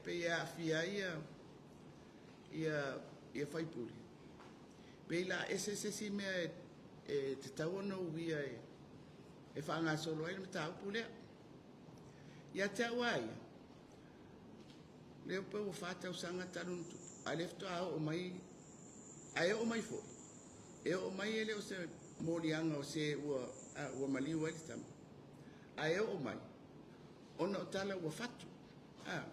pei e aafia ai ia ia ia faipule, pei la ese se isi mea e, e tatau ona uia e, e faagasolo ai le mataupu lea. Ia te au lava ia, lea pe ua 4 tausaga talu ona tupu, a lea faatoa oo mai, ae oo mai foi, e oo mai e le o se moliaga o se ua, ua maliu ai le tama, ae oo mai, ona o tala ua fatu. Ah.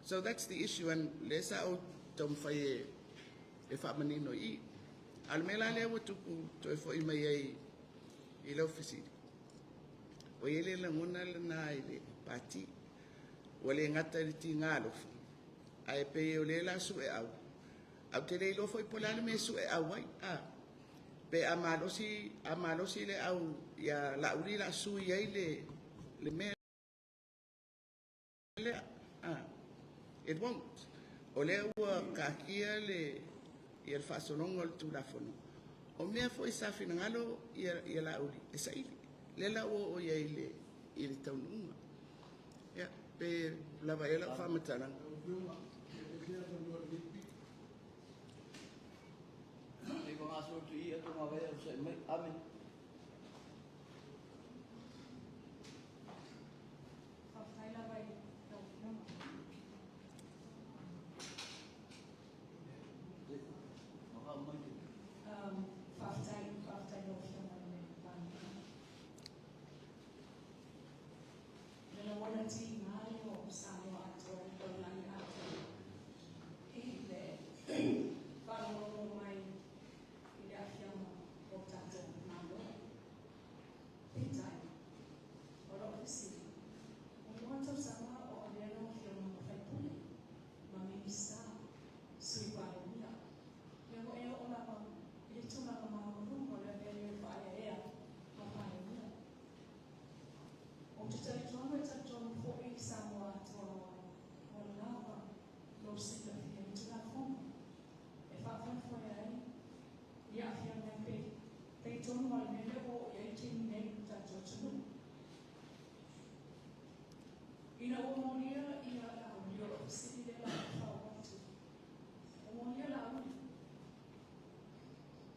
So that's the issue, and lea sa ou taumafai e, e faamanino i i. A o le mea la lea ua tupu toe foi mai ai i lau fesili. O i ai le lagona lena i le pati. Ua le gata i le tiga alofa, ae pei o le la sue au, au te le iloa foi po o le a le mea e sue au ai. Ah. Pe a malosi, a malosi le au ia Laauli la sui ai le, le mea lea. Ah. It won't. O lea ua taatia le, ia le faasologa o le Tulafono. O mea foi sa finagalo ia, ia Laauli e saili. Lea la ua oo i ai le, i le taunuuga. Ia, pe lava ea lau faamatalaga. Nei whangaso tu i atu ngā wai au sa mai. Amen. Faafetai lava i lau Afioga. Whanga mai te. Faafetai, faafetai lau Afioga i le Palemia. Le lagona tiga le o Samoa atoa le taulagi atoa i le faalogologo mai i le aafiaga o tatou Malo. Peitai, o lou fesili, ua 2 tausaga o avea lau Afioga ma faipule, ma Minisita, Sui Palemia. Ia ua e oo lava i le tulaga maualuga o le avea ai o le faaeaea ma Palemia. Ou te talitonu e talitonu foi i Samoa atoa ua lava lou silafia i Tulafono e faafoefoe ai i aafiaga e pei pei tonu ma le mea lea ua oo i ai le taimi nei i le tatou atunuu. Ina ua molia ia Laauli, o lou fesili lea la fao atu. Ua molia Laauli.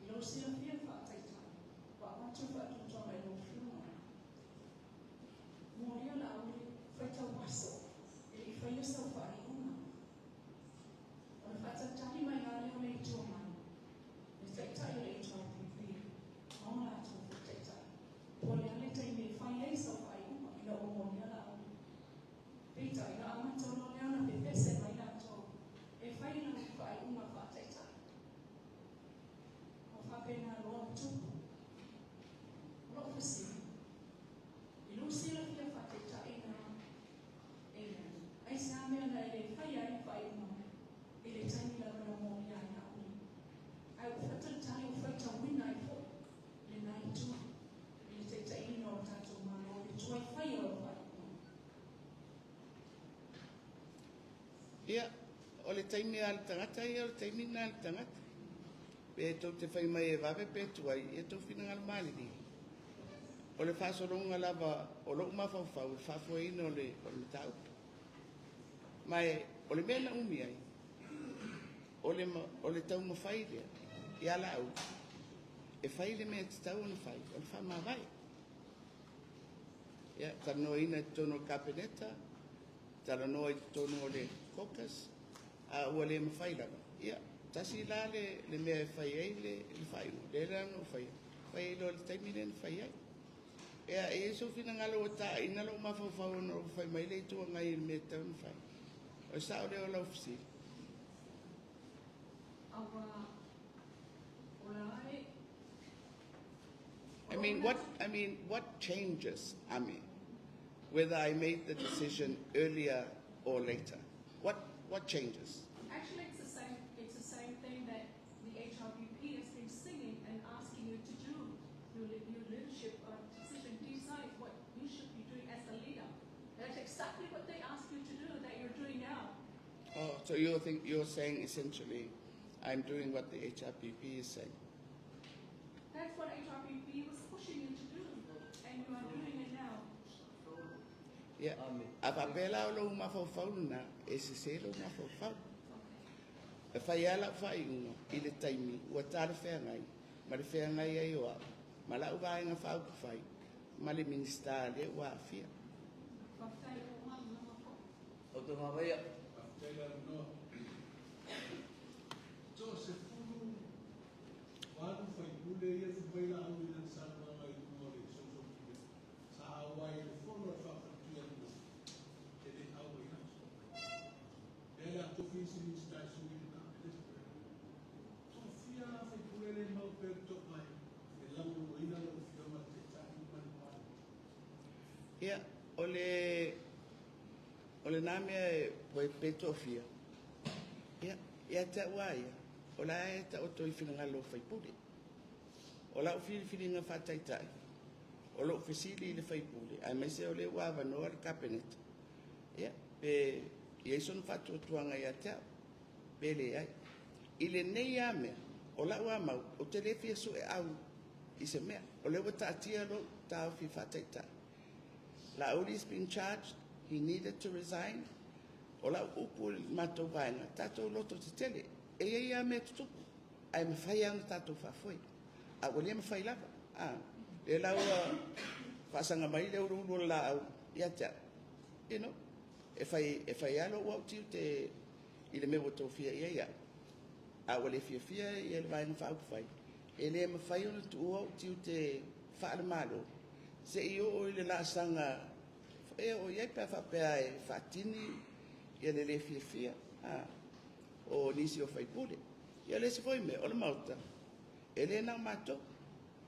I lou silafia faataitai, ua avatu faatuatuaga i lau Afioga. Molia Laauli faitau aso e le i faia sau faaiuga. Ona faatalitali mai lava lea o le Itu Agai, le taitai o le HRPP, ma o latou foi taitai. Po o le a le taimi e fai ai sau faaiuga ina ua molia Laauli. Peitai, na amata loa lea ona pepese mai latou e fai lau faaiuga faataitai. Ua faapena loa ona tupu. O lou fesili, i lou silafia faataitai na e i ai, aisea mea na e le faia ai le faaiuga i le taimi lava na molia ai Laauli? Ae ua faatalitali ua faitauina ai foi lena itu i le taitaiina o le tatou Malo i le tuai fai o lau faaiuga. Ia, o le taimi a le tagata ia, o le taimi lena a le tagata. Pe tou te fai mai e vave pe tuai, ia tou finagalo malilie. O le faasologa lava o lou mafaufau, le faafoeina o le, o le mataupu. Ma e, o le mea na umi ai, o le, o le taumafai lea, ia Laauli, e fai le mea e tatau ona fai, o le faamavae. Ia, talanoaina i totonu o le Kapeneta, talanoa i totonu o le caucus, a ua le mafai lava. Ia, tasi la le, le mea e fai ai le, le faaiuga, lea la na ou faia, fai ai loa le taimi lea na fai ai. Ia, e i ai sou finagalo ua taina lou mafaufau ona ou fai mai le Itu Agai i le mea e tatau ona fai. O le sao lea o lau fesili. Aua o la e I mean, what changes, Ami, whether I made the decision earlier or later? What changes? Actually, it's the same. It's the same thing that the HRPP has been singing and asking you to do. Your leadership decision, decide what you should be doing as a leader. That's exactly what they ask you to do. That you're doing now. Oh, so you're saying essentially, I'm doing what the HRPP is saying. That's what HRPP was pushing you to do, and you are doing it now. Ia, a faapea la o lou mafaufau lena, e sese lou mafaufau. E fai lava lau faaiuga i le taimi ua talafeagai ma le feagai ai o au ma lau Vaega Faaupufai ma le Minisita lea ua aafia. Autagavaia. Faafetai le avanoa. 18 faipule ia fai mai Laauli i lana saunoaga i luga o le social media sa auai i le fono a le faafaletui ananafi e le auai atu. Lea le a tofi isi Minisita e sui i le Kapeneta. Tofia faipule le mau pea le to'avae e lagolagoina lau Afioga le Taitai ma le Palemia. Ia, o lena mea e pe toafia, ia, ia te au lava ia, o la e taoto i finagalo o faipule. O lau filifiliga faataitai, o lou fesili i le faipule, aemaise o lea ua avanoa le Kapeneta, ia, pe i ai sona faatuatuaga ia te au, pe leai. I lenei lava mea, o lau lava mau, ou te le fia sueau i se mea. O lea ua taatia lou taofi faataitai. Laauli has been charged, he needed to resign. O lau upu i le matou vaega, tatou loto tetele. E i ai lava mea tutupu, ae mafai lava ona tatou faafoe. A ua le mafai lava. Lea la ua faasaga mai le uluulu o le laau ia te au. E fai, e fai lava lou au tiute i le mea ua tofia i ai au. A ua le fiafia ia le Vaega Faaupufai, e le mafai ona tuua ou tiute faale-Malo, se i oo i le laasaga e oo i ai pe a faapea e faatini ia le le fiafia o nisi o faipule. Ia le isi foi mea, o le Maota, e le na o matou.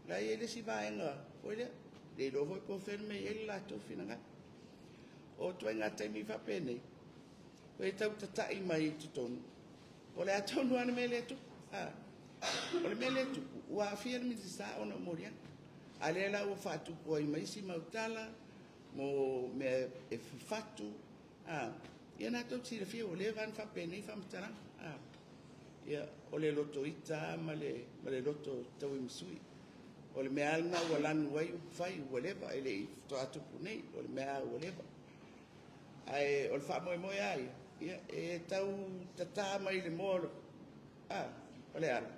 La e i ai le isi vaega foi lea, le iloa foi po o fea le mea e i ai le latou finagalo. O ituaiga taimi faapenei, e tau tatai mai i totonu, o le a tonu lava le mea lea e tupu. O le mea lea e tupu, ua aafia le Minisita ona o moliaga. A lea la ua faatupu ai ma isi mau tala, mo mea e fafatu, ia na tou silafia ua leva ona faapenei faamatalaga. Ia, o le loto ita ma le loto tauimasui. O le mea lava lena ua lanu ai upufai ua leva, e le i faatoa tupu nei, o le mea lava ua leva. Ae o le faamoemoe lava ia, ia, e tau tata mai le moa o le ala,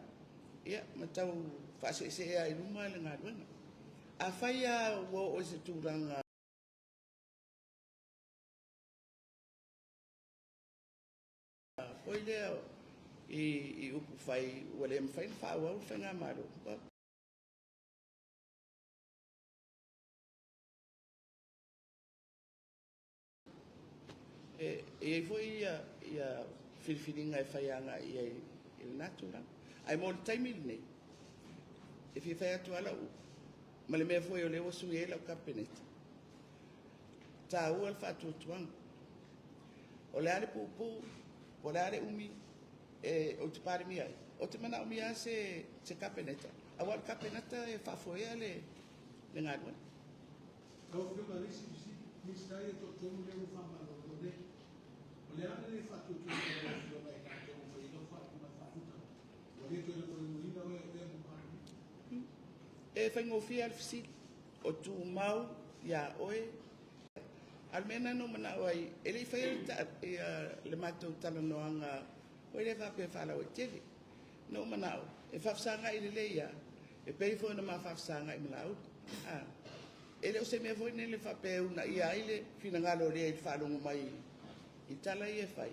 ia, ma tau faaseesee ai i luma le galuega. Afai lava ua oo i se tulaga foi lea i upufai ua le mafai ona faaauau le faigamalo, e i ai foi ia filifiliga e fai agai i ai i lena tulaga. Ae mo le taimi lenei, e fia fai atu lava lau upu, ma le mea foi o lea ua sui ai lau Kapeneta, taua le faatuatuaga. O le a le puupuu, po o le a le umi e ou te palemia ai, ou te manaomia lava se Kapeneta, aua o le Kapeneta e faafoea le galuega. Lau Afioga i le isi fesili, Minisita ia toatolu lea ua faamalolo nei. O le a le faatuatuaina o lau Afioga i latou ua fai ai lau faaiuga e faafuta ua le toe lagolagoina oe e avea ma Palemia? E faigofie lava le fesili, o tumau ia oe. A o le mea lena na ou manao ai, e le i faia le matou talanoaga foi lea faapea faalauaitele. Na ou manao, e faafesagai lelei lava, e pei foi ona ma faafesagai ma Laauli. E le o se mea foi lele faapea e uunaia ai le finagalo o lea i le faalogo mai i tala ia e fai.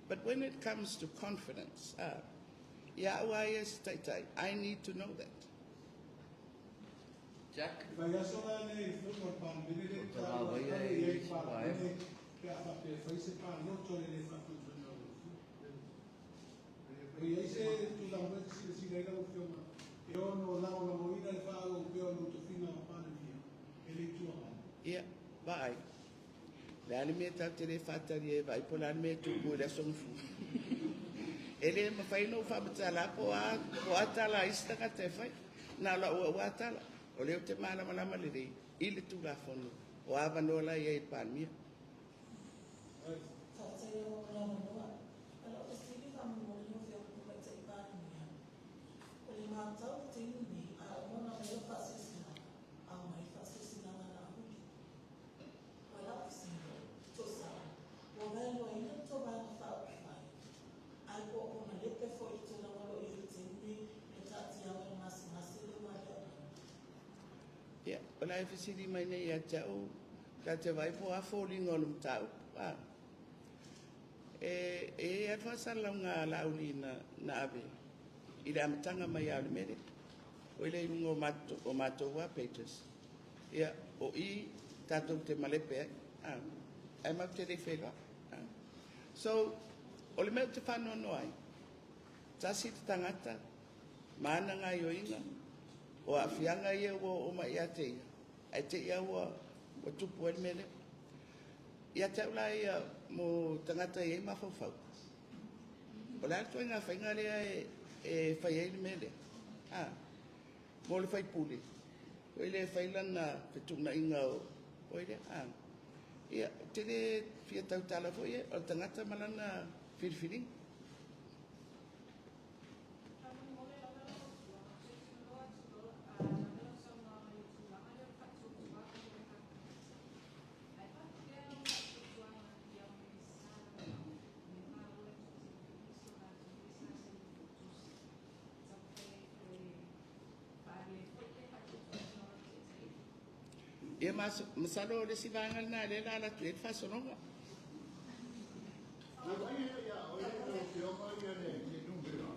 But when it comes to confidence, ia au lava ia se taitai, I need to know that. Jack. Fai aso la le fono a le Palemene le O tagavaia taua e i ai isi Palemene vaega. Pe a faapea e fai se paloto le le faatuatuaina o lau Afioga. E i ai se tulaga foi te silasila ai lau Afioga e ono lagolagoina le faaauau pea o lou tofiga o Palemia e le Itu Agai? Ia, vaai. Le a le mea tatou te le faatali ai e vaai po o le a le mea e tupu i le aso Gafua. E le mafai ona ou faamatala po o a tala a isi tagata e fai. Na o lau au lava tala. O lea ou te malamalama lelei i le Tulafono o avanoa la i ai i le Palemia. Faafetai lava mo le avanoa. O lau fesili faamolemole lau Afioga i le Tamaitai Palemia. O le matau i le taimi lenei, a uma ona aumai lau faasilasilaga, aumai le faasilasilaga a Laauli. O lau fesili, O le a e fesili mai nei ia te au, ta te vaai po o a foliga o le mataupu. A. E i ai lava le faasalalauga a Laauli na ave i le amataga mai lava o le mea lea. Foi lea i luga o matou lava pages. Ia, o i tatou te malepe ai. A. Ae matou te le i feiloai. A. So, o le mea ou te faanoanoa ai, tasi le tagata ma ana gaoioiga, o aafiaga ia ua oo mai ia te ia, ae te i lava ua tupu ai le mea lea. Ia te au la ia mo tagata e i ai mafaufau, o le a le ituaiga faiga lea e fai ai le mea lea? A, mo le faipule, foi lea e fai lana fetuunaiga o oi lea. A, ia, ou te le fia tautala foi, o le tagata ma lana filifiliga. Faamolemole lava lau Afioga, tilotilo atu lava lau saunoaga i le tulaga lea o le faatuatuaga i le Kapeneta. Ae faapefea lau faatuatuaga i au Minisita Lagolago i le Malo e tuu so latou foi sa saini i tusi e taumafai ai foi e faaalia ai foi le faatuatuaina o lau taitaiga? Ia, masalo o le isi vaega lena lea o le a alu atu i ai le faasologa. Afai ia oe lau Afioga le numera,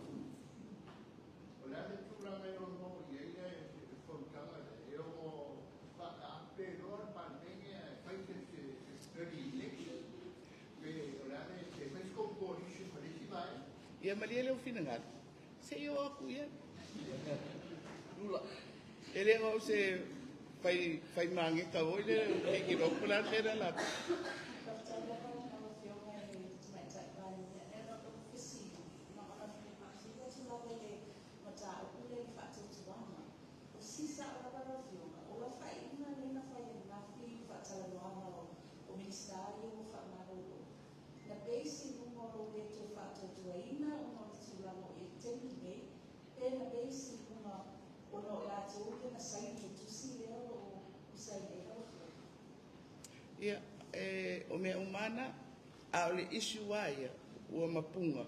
o le a le tulaga e ono oo i ai le fonotaga lea, e ono faaape loa le Palemene ae fai se early election, pe o le a le, pe fai se coalition ma le isi vaega? Ia malie lou finagalo, se i oo atu i ai. Lula. E le o au se fai, fai mageka foi lea o ke iloa po o le a le mea le ala atu. Faafetai lava lau Afioga i le Tamaitai Palemia. O lau fesili, ma ona faafesili atu lava i le mataupu lea i le faatuatuaga. O si sao lava lau Afioga, o lau faaiuga lea na fai ananafi i faatalanoaga o Minisita ia ua faamalolo, na base i luga o lou le toe faatuatuaina ona o le tulaga o i ai i le taimi lenei, pe na base i luga ona o i latou ia na saini le tusi lea o lo o saini ai lau Afioga? Ia, o mea uma na, a o le issue lava ia, ua mapuga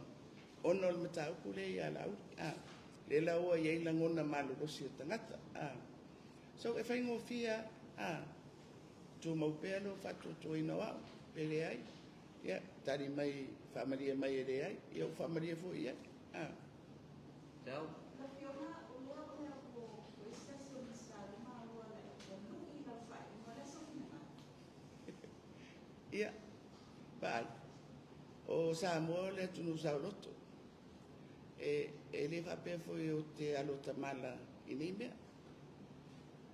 ona o le mataupu lea ia Laauli. A, lea la ua i ai lagona malolosi o tagata. A, so e faigofie lava, a, tumau pea lou faatuatuaina o au, pe leai, ia, tali mai, faamalie mai e leai, ia ua faamalie foi i ai. A. Tau. Lau Afioga, o lea ua isi tasi o Minisita lea maua ua lui lau faaiuga, o le a sou finagalo? Ia, vaai, o Samoa o le atunuu saoloto. E le faapea foi o te alo tamala i nei mea.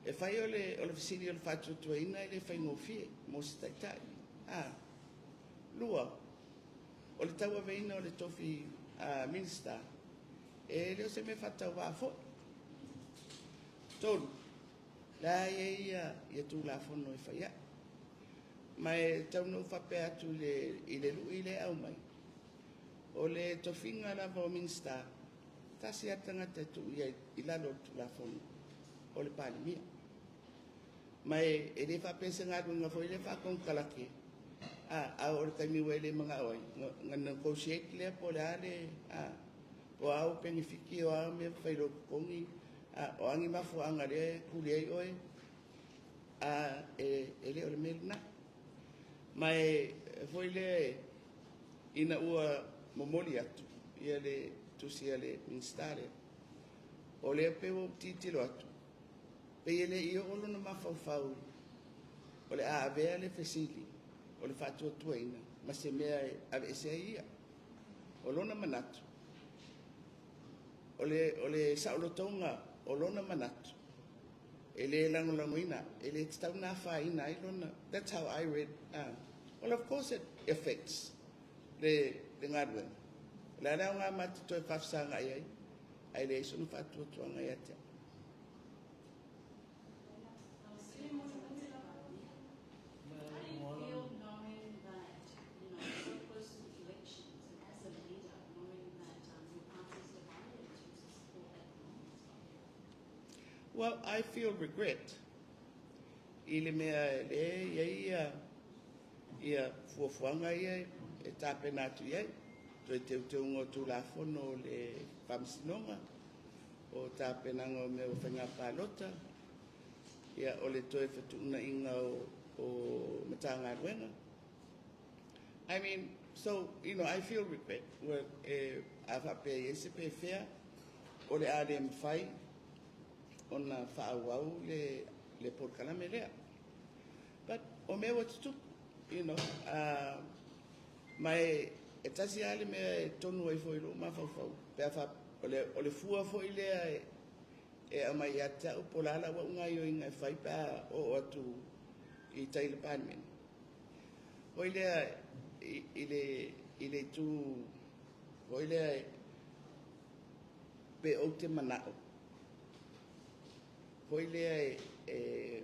E fai o le fesili o le faatuatuaina e le faigofie mo se taitai. A, lua, o le tauaveina o le tofi Minista, e le o se mea faatauvaa foi. Tolu, la e i ai ia Tulafono e fai ai. Ma e tau na ou faapea atu i le lui lea e aumai, o le tofiga lava o Minista, tasi lava tagata e tuu i ai i lalo o le Tulafono, o le Palemia. Ma e le faapea se galuega foi lea faakonekarate, a oo i le taimi ua e le manao ai, na negotiate lea po o le a le, a, po o a ou penefiti o a mea fai i lou totogi, a, o a ni mafuaaga lea e tuli ai oe, a, e le o le mea lena. Ma e foi lea ina ua momoli atu ia le tusi a le Minisita lea, o lea pe ua ou tilotilo atu, pei e le i oo lona mafaufau o le a avea le fesili o le faatuatuaina ma se mea e aveese ai ia. O lona manatu, o le saolotoga o lona manatu, e le lagolagoina, e le tatau ona afaina ai lona. That's how I read. Well, of course it affects le galuega. O le a le aoga ma te toe faafesagai ai, ae leai sona faatuatuaga ia te au. How do you feel knowing that, so close to the elections and as a leader, knowing that your party is divided in terms of support at the moment as well? Well, I feel regret i le mea le i ai ia fuafuaga ia e tapena atu i ai. Toe teuteuga o Tulafono o le Faamasinoga, o tapenaga o mea o faiga palota. Ia, o le toe fetuunaiga o Matagaluega. I mean, so, I feel regret. Ua e, a faapea i ai se pefea, o le a le mafai ona faaauau le polokalame lea. But o mea ua tutupu, ma e tasi lava le mea e tonu ai foi i lou mafaufau, pe a o le fua foi lea e aumai ia te au po o le a lau au gaoioiga e fai pe a oo atu i tai i le Palemene. Foi lea i le itu foi lea pe ou te manao foi lea e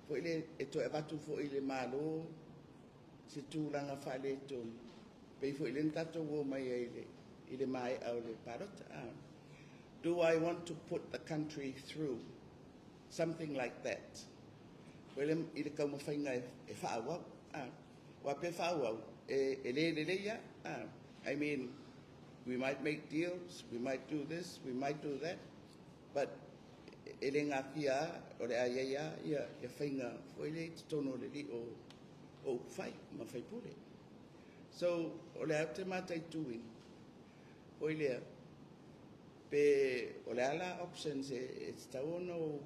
foi lea e toe avatu foi i le Malo se tulaga faaletonu pei foi lea na tatou o mai ai i le maea o le palota. Ah. Do I want to put the country through something like that? Foi lea i le taumafaiga e faaauau. Ah. Ua pe faaauau, e le lelei lava. Ah. I mean, we might make deals, we might do this, we might do that, but e le gatia o le a ia ia ia, ia faiga foi lea i totonu o le lio o upufai ma faipule. So, o le a te mataituina, foi lea, pe o le ala options e tatau ona ou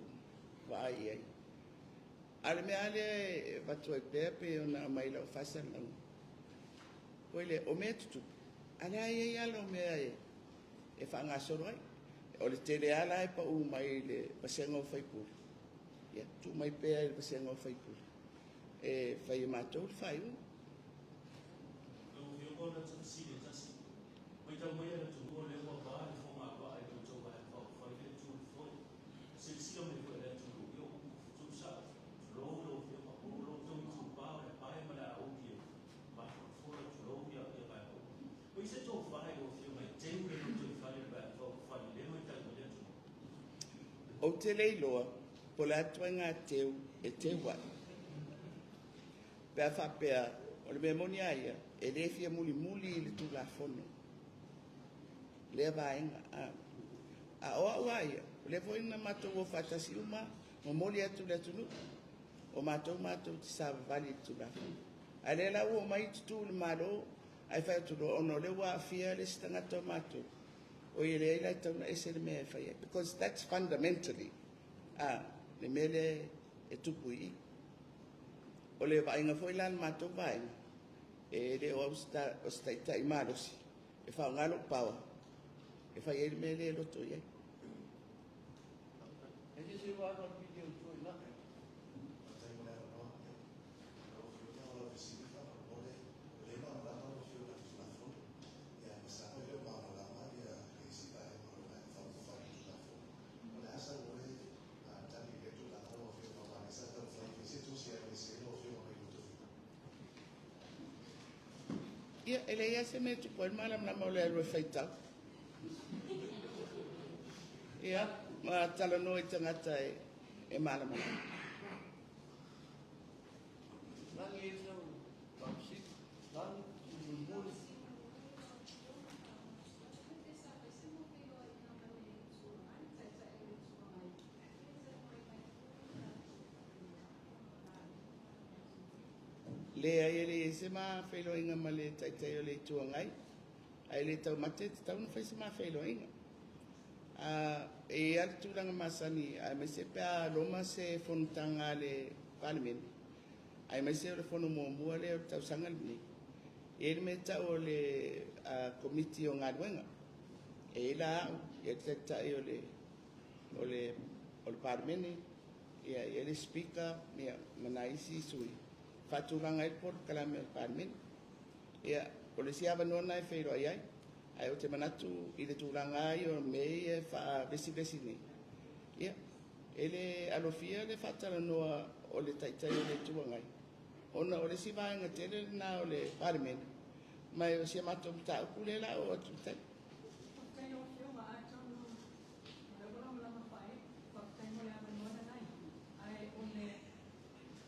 vaai i ai. A le mea lea e avatu ai pea pe ona aumai lau faasalalauga. Foi lea, o mea tutupu, a le a i ai ala o mea e faagasolo ai. O le tele ala e pau mai i le vasega o faipule. Ia, tuu mai pea i le vasega o faipule. E fai e matou le faaiuga. Lau Afioga ona fesili e tasi. Matau mai le atunuu o lea ua va le fogavaa i le tou Vaega Faaupufai lea tu le foe. Silasila mai foi le atunuu ia upu tutusa. Tulou lau Afioga, o lo outou itupa o le pae ma le auli e mafolafolo tulou ia vaega uma. O i se tofa i lau Afioga e teu le lotoifale le Vaega Faaupufai i le matau mai le atunuu? Ou te le iloa po o le a ituaiga teu e teu ai. Pe a faapea, o le mea moni a ia, e le fia mulimuli i le Tulafono lea vaega. A o au a ia, o lea foi na matou o faatasi uma, momoli atu le atunuu, o matou te savavali i le Tulafono. Ae lea la ua omai tutu i le Malo, ae fai atu loa, ona o lea ua aafia le isi tagata o matou, o ia leai la e tatau ona ese le mea e fai ai. Because that's fundamentally le mea lea e tupu i i. O le vaaiga foi la a le matou vaega, e le o au o se taitai malosi, e faaaoga lou power, e fai ai le mea lea e loto i ai. E se se wa ka video tu ina. Faafetai mo le avanoa. Lau Afioga, o lau fesili faamolemole, o lea e malamalama lau Afioga i le Tulafono. Ia, masalo e le o malamalama ia le isi vaega o le Vaega Faaupufai i le Tulafono. O le a sau le tali i lea tulaga lau Afioga, aua o lea sa taumafai e fai se tusi e aveese ai lau Afioga mai le tofiga? Ia, e leai lava se mea e tupu ai le malamalama o le alu e faitau. Ia, ma talanoa i tagata e malamalama. Lagi e sau faafesili. Lagi, mulimuli. Leai, e leai se ma feiloaiga ma le Taitai o le Itu Agai, ae le taumate e tatau ona fai se ma feiloaiga. E i ai le tulaga masani, aemaise pe a loma se fonotaga a le Palemene, aemaise o le fono muamua lea o le tausaga lenei. E i ai le mea e tau o le Komiti o Galuega. E i ai la au, e i ai le Taitai o le Palemene, ia, e i ai le Speaker, ia, ma nai isi sui, faatulaga ai le polokalame o le Palemene. Ia, o le isi avanoa lena e feiloai ai, ae ou te manatu i le tulaga ia o mea ia e faavesivesi nei. Ia, e le alofia le faatalanoa o le Taitai o le Itu Agai, ona o le isi vaega tele lena o le Palemene, ma o si a matou mataupu lea la o atu i tai. Faafetai lau Afioga, atonu o lea ua lamalama faaee. Faafetai mo le avanoa lanai. Ae o le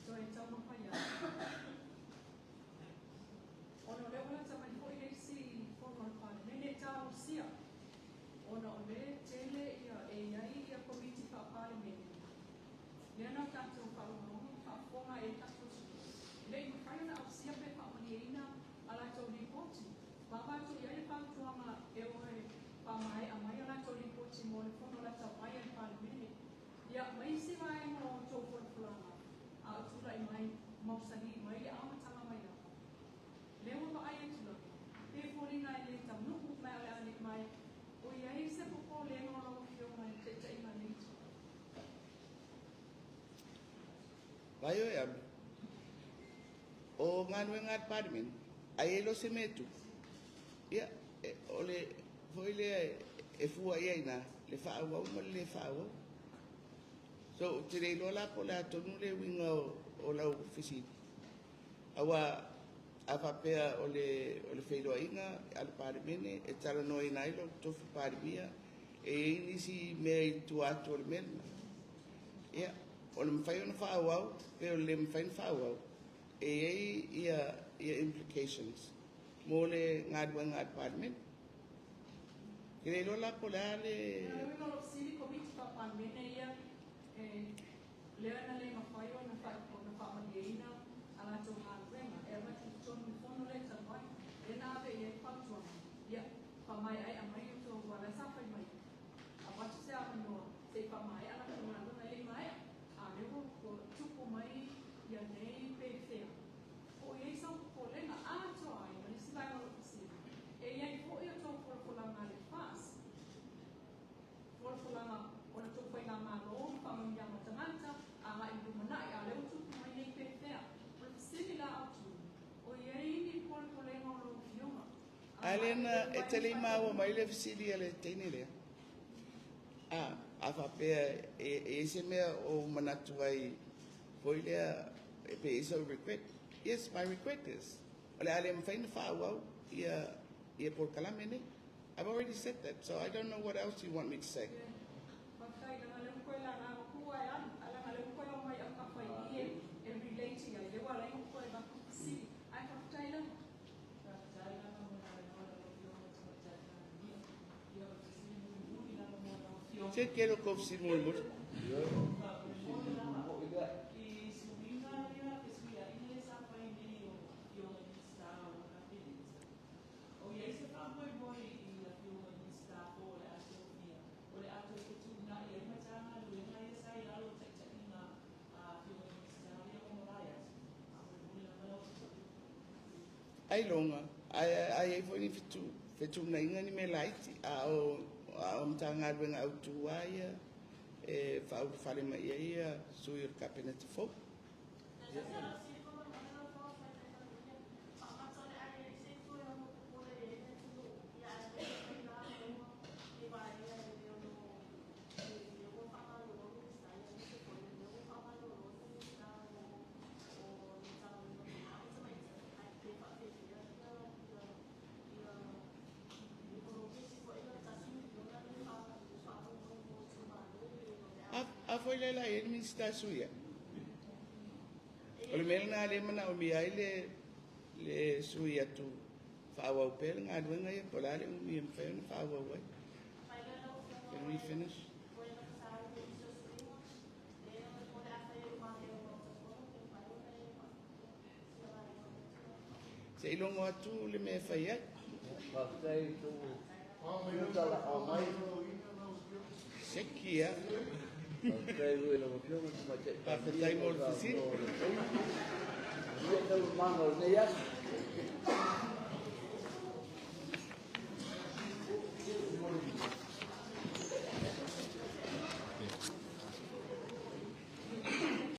toe taumafai atu. Ona o lea ua lata mai foi le isi fono a le Palemene e talosia. Ona o lea tele ia e i ai ia komiti faa-Palemene. Lipoti mo le fono lata mai a le Palemene. Ia, ma isi vaega o outou folafolaga a o tulai mai mausali mai le amataga mai lava. Lea ua vaai atu lava, pe foliga e le taunuu ma o le a nei mai, o i ai se popolega o lau Afioga i le taitaiga a lenei Itu. Vai oe alu. O galuega a le Palemene, ai e lo se mea e tupu. Ia, o le foi lea e fua i ai na, le faaauau ma le le faaauau. So, ou te le iloa la po o le a tonu le uiga o lau fesili. Aua a faapea o le feiloaiga a le Palemene e talanoaina ai lou tofi Palemia, e i ai nisi mea i tua atu o le mea lena. Ia, o le mafai ona faaauau, pe o le le mafai ona faaauau, e i ai ia implications mo le galuega a le Palemene. Ke le iloa la po o le a le. O le uiga o lou fesili, Komiti Faa-Palemene ia e lea na le mafai ona faamalieina a latou galuega e avatu i totonu i le fono lea talu ai. Lea na ave i ai le fautuaga, ia, faamaeaea mai outou aua o la e sa fai mai, avatu se avanoa se i faamaea latou galuega e le i maea. A o lea ua tupu mai ia nei pefea. Po o i ai sau popolega atoa ai ma le isi vaega o lou fesili, e i ai foi outou folafolaga a le FAST, folafolaga o le tou faigamalo ma faamanuiaga o tagata agai i le lumanai, a o lea ua tupu mai nei pefea. O le fesili la autu, o i ai ni polepolega o lau Afioga A agai lea i na le e lumanai te le i maua mai le fesili a le teine lea. A faapea e i ai se mea o manatu ai foi lea e pe i sau regret. Yes, my regret is o le a le mafai ona faaauau ia polokalame nei. I've already said that, so I don't know what else you want me to say. Faafetai, leaga lea ua toe laga matua e alu, ae leaga lea ua toe omai autafa i i e relate i ai, lea ua ala ai ona toe avatu fesili. Ae faafetai lava. Faafetai lava mo le avanoa lau Afioga i le Tamaitai Palemia. Ia, o le fesili mulimuli lava mo lau Afioga. Se ke lo ko fesili mulimuli. Faamolemole lava i suiga ia, fesuiaiga ia sa fai nei o Afioga i Minisita o le Kapeneta. O i ai se faamoemoe i Afioga i Minisita po o le a tofia, o le a toe fetuunai ai Matagaluega ia sa i lalo o taitaiga a Afioga i Minisita ia ua mavae atu? Faamolemole lava lau Afioga. Ai longa, ai ai foi ni fetuunaiga ni mea laiti, a o Matagaluega autu lava ia e faaulufale mai ai ia sui o le Kapeneta fou. A foi le la e le Minisita sui. O le mea lena lea manaomia ai le sui atu faaauau pea le galuega ia po o le a le umi e mafai ona faaauau ai. Can we finish? Se i logo atu le mea e fai ai. Faafetai tou tala mai. Se kia. Faafetai foi i lau Afioga i le Tamaitai Faafetai mo le fesili. Ia taualumaga o lenei aso.